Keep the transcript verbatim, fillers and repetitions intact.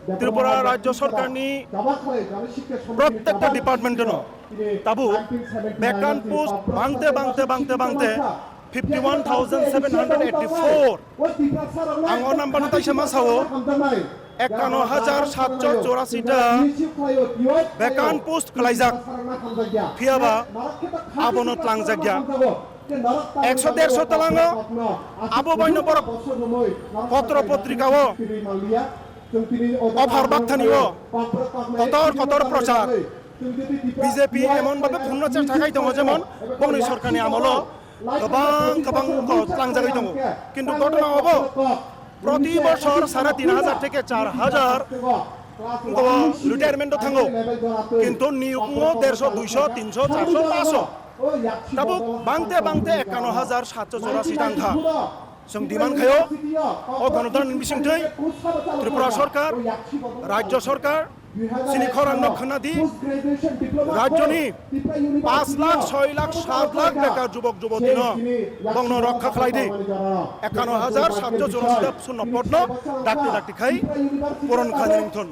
Tripura Rajya Sorkarni protekta department-no tabuk vacant post bangte, bangte, bangte, bangte fifty one thousand seven hundred eighty four. Ang o number-no taisa ma sao, ekkanno hajar satso chorasi ta vacant post khlaijak. Phiyaba abono tlangjak ya. Ekso derso talango abo baino borok potro potrika o offer bakthani o kotor kotor prochar. B J P emon bhabe phunukna chesta khai tongo, jemon bongni sorkarni amolo kwbang kwbang kok tlangjagwi tongo. Kintu ghotona obo proti bosor sare tin hajar theke char hajar retirement o thango. Kintu niyok o derso, duiso, tinso, charso, paso. Tabuk bangte bangte ekkanno hajar satso chorasi tangkha. Chwng demand khaio, o Ganotantri ni bisingtwi Tripura Sorkar, Rajya Sorkar, chini khorang no khna di, rajyoni paanch lakh, soi lakh, saat lakh bekar jubok juboti no, bongno rokha khlai di. Ekkanno hajar satso chorasi ta sunno pod no dakti dakti khai puron khainani wngthon.